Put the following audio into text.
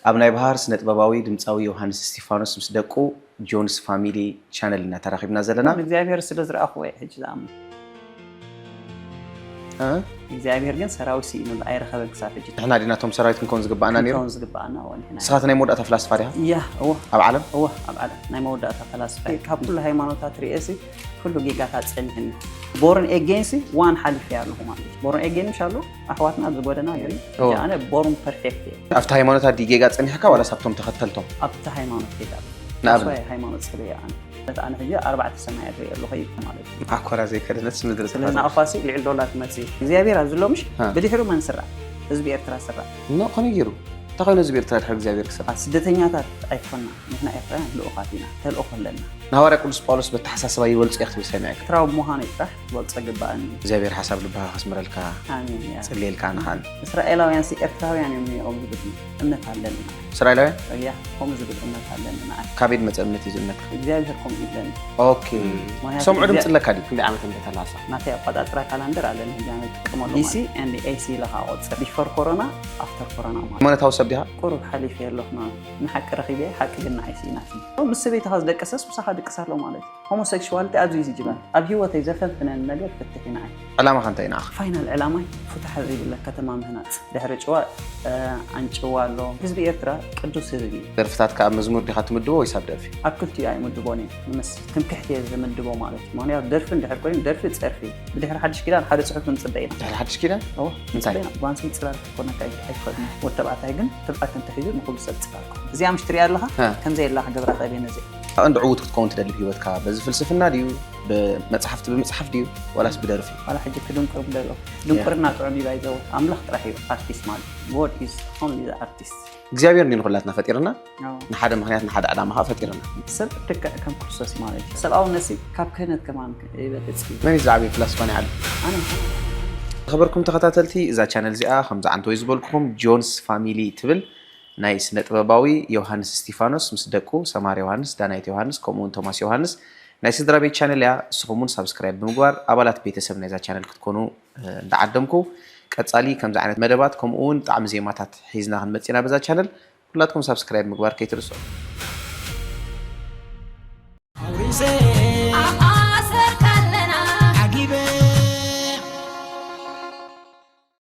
ኣብ ናይ ባህር ስነ ጥበባዊ ድምፃዊ ዮሃንስ እስቲፋኖስ ምስ ደቁ ጆንስ ፋሚሊ ቻነል ኢና ተራኺብና ዘለና። እግዚኣብሔር ስለ ዝረኣኽዎ እየ ሕጂ ዝኣምን። እ? እግዚኣብሔር ግን ሰራዊት ስኢኑሉ ኣይረኸበን ክሳብ ሕጂ። ንሕና ዲና እቶም ሰራዊት ክንከውን ዝግባኣና ነይሩ? ክንከውን ዝግባኣና ወ ንሕና ንስኻ ናይ መወዳእታ ፈላስፋ ዲኻ? እያ እወ ኣብ ዓለም? እወ ኣብ ዓለም ናይ መወዳእታ ፈላስፋ እየ። ካብ ኩሉ ሃይማኖታት ርእየሲ ኩሉ ጌጋታት ጸኒሕኒ። ቦርን ኤጌንሲ ዋን ሓሊፈ ኣለኹ ማለት እዩ። ቦርን ኤጌን ምሽ ኣሎ ኣሕዋትና ኣብዚ ጎደና ይርኢ። እወ። ኣነ ቦርን ፐርፌክት እየ። ኣብቲ ሃይማኖት ኣዲ ጌጋ ጸኒሕካ ዋላስ ኣብቶም ተኸተልቶም? ኣብቲ ሃይማኖት ጌጋ ንኣብነት? ሃይማኖት ስለ እየ ኣነ። ነቲ ኣነ ሕጂ ኣርባዕተ ሰማያት ርኢ ኣለኹ እዩ ማለት እዩ። ኣኮራ ዘይከደነትስ ምድሪ ስለ ትኸደን። ናቕፋሲ ልዕል ዶላር ትመጽእ እግዚኣብሔር ኣብዚ ሎምሽ ሃ። ብድሕሩ መን ስራ ህዝቢ ኤርትራ ስራ ኖ ከመይ ገይሩ እንታይ ኮይኑ ህዝቢ ኤርትራ ድሕሪ እግዚኣብሔር ክስራ? ስደተኛታት ኣይኮና ንሕና ኤርትራውያን ልኡኻት ኢና ተልእኾ ኣለና። ንሃዋርያ ቅዱስ ጳውሎስ በተሓሳስባ ይበልጾ እየ ክትብል ሰሚዐካ። ኤርትራዊ ምዃነይ ጥራሕ ክበልጾ ግባእኒ። እግዚኣብሔር ሓሳብ ልብኻ ከስምረልካ ኣሜን እያ። ጽልየልካ ንኻን። እስራኤላውያን ሲ ኤርትራውያን እዮም ነይሮም ዝብልኒ እምነት ኣለኒ። እስራኤላውያን እያ ከምኡ ዝብል እምነት ኣለኒ ንዓይ። ካበይ ዝመጸ እምነት እዩ ዝእምነትካ? እግዚኣብሔር ከምኡ ይብለኒ። ኦኬ ምክንያቱ ሰምዑ ድምፂ እግዚኣብሔር- ኣለካ ድዩ? ክንደይ ዓመት እንደ ተላሳ ናተይ ኣቆጻጽራ ካላንደር ኣለኒ ሕጂ ኣነ ዝጥቀመሉ ዲሲ ኤንድ ኤሲ ኢለካ ቆጽር ቢፎር ኮሮና ኣፍተር ኮሮና ማለት ሃይማኖታዊ ሰብ ዲኻ? ቁሩብ ሓሊፈ ኣለኹ ማለት ንሓቂ ረኺበ ሓቂ ግን ንዓይ ስኢናትኒ ምስ ሰበይትኻ ዝደቀሰስ ምሳኻ ድቅስ ኣሎ ማለት እዩ ሆሞሴክሽዋልቲ ኣብዚ እዩ ዝጅበር ኣብ ህይወተይ ዘፈንፍነኒ ነገር ፍትሕ እዩ ንዓይ ዕላማኻ እንታይ እዩ ንዓኻ? ፋይናል ዕላማይ ፍትሓ ዘይብለ ከተማ ምህናፅ ድሕሪ ጭዋ ኣንጭዋ ኣሎ ህዝቢ ኤርትራ ቅዱስ ህዝቢ እዩ ደርፍታትካ ኣብ መዝሙር ዲኻ ትምድቦ ወይስ ኣብ ደርፊ? ኣብ ክልቲኡ ኣይምድቦን እየ ንምስ ትምክሕቲ እየ ዝምድቦ ማለት እዩ ምክንያቱ ደርፊ እንድሕር ኮይኑ ደርፊ ፀርፊ እዩ ብድሕሪ ሓድሽ ኪዳን ሓደ ፅሑፍ ክንፅበ ኢና ድሕሪ ሓድሽ ኪዳን? እዎ እንታይ? ንፅበ ኢና ጓንሲ ፅላል ክኾነካ ኣይፈቅድን ወዲ ተባዕታይ ግን ትብዓት እንተሒዙ ንኩሉ ሰብ ፅላል ክኾን እዚኣ ምሽ ትሪኣ ኣለኻ እ። ከምዘይ የላ ክገብራ ክእል እየ ነዚ ቀንዲ ዕዉት ክትከውን ትደሊ ብሂወትካ በዚ ፍልስፍና ድዩ ብመፅሓፍቲ ብምፅሓፍ ድዩ ዋላስ ብደርፊ? ዋላ ሕጂ ክድንቁር ብደሎ ድንቁርና ጥዑም እዩ ባይዘው ኣምላኽ ጥራሕ እዩ ኣርቲስት ማለት God is only the artist እግዚኣብሔር እንዲ ንኩላትና ፈጢርና ኣዎ። ንሓደ ምክንያት ንሓደ ዕላማ ከዓ ፈጢርና። ሰብ ልክዕ ከም ክርስቶስ ማለት እዩ ሰብኣውነት ሲ ካብ ክህነት ከማን ይበልፅ እዩ መን እዩ ዝዓበየ ፍላስፋ ናይ ዓለም? ኣነ ዝኸበርኩም ተኸታተልቲ እዛ ቻነል እዚኣ ከምዚ ዓንተወይ ዝበልኩኹም ጆንስ ፋሚሊ ትብል ናይ ስነ ጥበባዊ ዮሃንስ እስቲፋኖስ ምስ ደቁ ሰማር ዮሃንስ፣ ዳናይት ዮሃንስ ከምኡ እውን ቶማስ ዮሃንስ ናይ ስድራ ቤት ቻነል እያ። ንስኹም እውን ሳብስክራይብ ብምግባር ኣባላት ቤተሰብ ናይዛ ቻነል ክትኮኑ እንዳዓደምኩ ቀፃሊ ከምዚ ዓይነት መደባት ከምኡ እውን ጣዕሚ ዜማታት ሒዝና ክንመፅእ ኢና በዛ ቻነል። ኩላትኩም ሳብስክራይብ ምግባር ከይትርስዑ። ኣውሪሰ